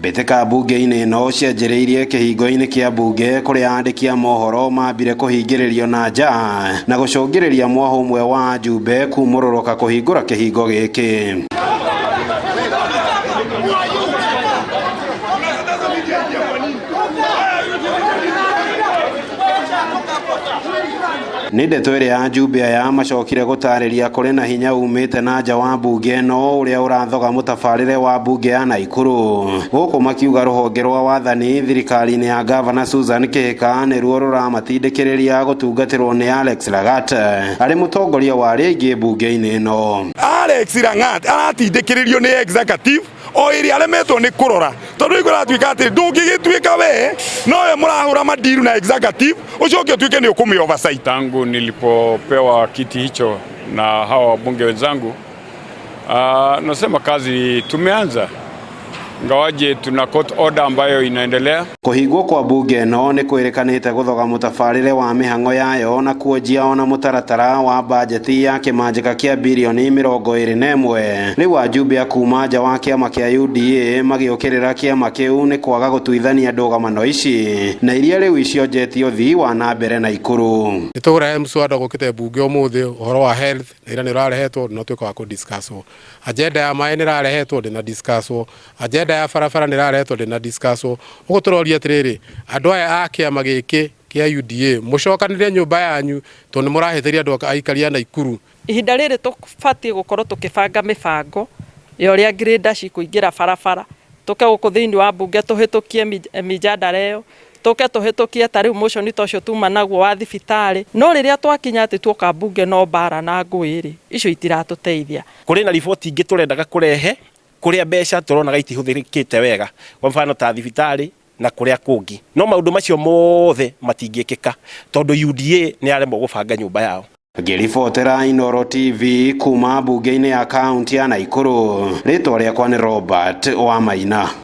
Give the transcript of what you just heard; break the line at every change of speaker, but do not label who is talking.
Mbĩtĩka mbunge-inĩ ĩno cianjĩrĩirie kĩhingo-inĩ kĩa mbunge kũrĩa andĩki a mohoro mambire kũhingĩrĩrio na nja na gũcũngĩrĩria mwahũ ũmwe wa ajumbe kumũrũrũka kũhingũra kĩhingo gĩkĩ. Nĩ ndeto ĩrĩa ajumbe aya macokire gũtarĩria kũrĩ na hinya umĩte na nja wa mbunge ĩno ũrĩa ũrathoga mũtabarĩre wa mbunge ya Naikuru. Gũkũ makiuga rũhonge rwa wathani thirikari-inĩ ya gavana Susan Kihika nĩruo rũramatindĩkĩrĩria gũtungatĩrwo nĩ Alex Lagat arĩ mũtongoria wa arĩa aingĩ mbunge-inĩ ĩno.
Alex Langat aratindĩkĩrĩrio nĩ executive o ĩrĩa aremetwo nĩ kũrora tondũ rĩu kũratuĩka atĩ ndũngĩgĩtuĩka we nowe mũrahũra madiru na executive ũcoke ũtuĩke nĩ ũkũmĩ oversight.
Tangu nilipopewa kiti hicho na hawa wabunge wenzangu, nasema kazi tumeanza, ingawaje tuna court order ambayo inaendelea.
Kũhingwo kwa mbunge ĩno nĩ kwĩrĩkanĩte gũthoga mũtabarĩre wa mĩhang'o yayo na kuonjia ona mũtaratara wa bajeti ya kĩmanjĩka kĩa birioni 21. Rĩu ajumbe a kuma nja wa kĩama kĩa UDA magĩũkĩrĩra kĩama kĩu nĩ kwaga gũtuithania ndũgamano ici na iria rĩu icionjetie ũthii wa na mbere Naikuru.
Nĩ tũkũrehe mswada gũkĩte mbunge ũmũthĩ ũhoro wa health na ira nĩ ũrarehetwo no tuĩka wa kũ discuss-wo. Agenda ya maĩ nĩ ĩrarehetwo ndĩna discuss-wo. Agenda ya barabara nĩ ĩrarehetwo ndĩna discuss-wo. Ũguo tũroria atĩrĩrĩ, andũ aya a kĩama gĩkĩ kĩa UDA mũcokanĩrĩre nyũmba yanyu tondũ nĩ mũrahĩtĩria andũ aikari a Naikuru.
Ihinda rĩrĩ tũbatiĩ gũkorwo tũkĩbanga mĩbango ya ũrĩa grader cikũingĩra barabara, tũke gũkũ thĩinĩ wa mbunge tũhĩtũkie mĩjadala ĩyo, tũke tũhĩtũkie ta rĩu motion ta ũcio tuma naguo wa thibitarĩ. No rĩrĩa twakinya atĩ tuoka mbunge no mbara na ngũĩ rĩ, icio itiratũteithia.
Kũrĩ na riboti ingĩ tũrendaga kũrehe kũrĩa mbeca tũronaga itihũthĩrĩkĩte wega, kwa mfano ta thibitarĩ na kũrĩa kũngĩ, no maũndũ macio mothe matingĩkĩka tondũ UDA nĩ yaremwo gũbanga nyũmba yao.
Ngĩribotera Inooro TV kuma mbunge-inĩ ya kaunti ya Naikuru, rĩtwa rĩakwa nĩ Robert Wamaina.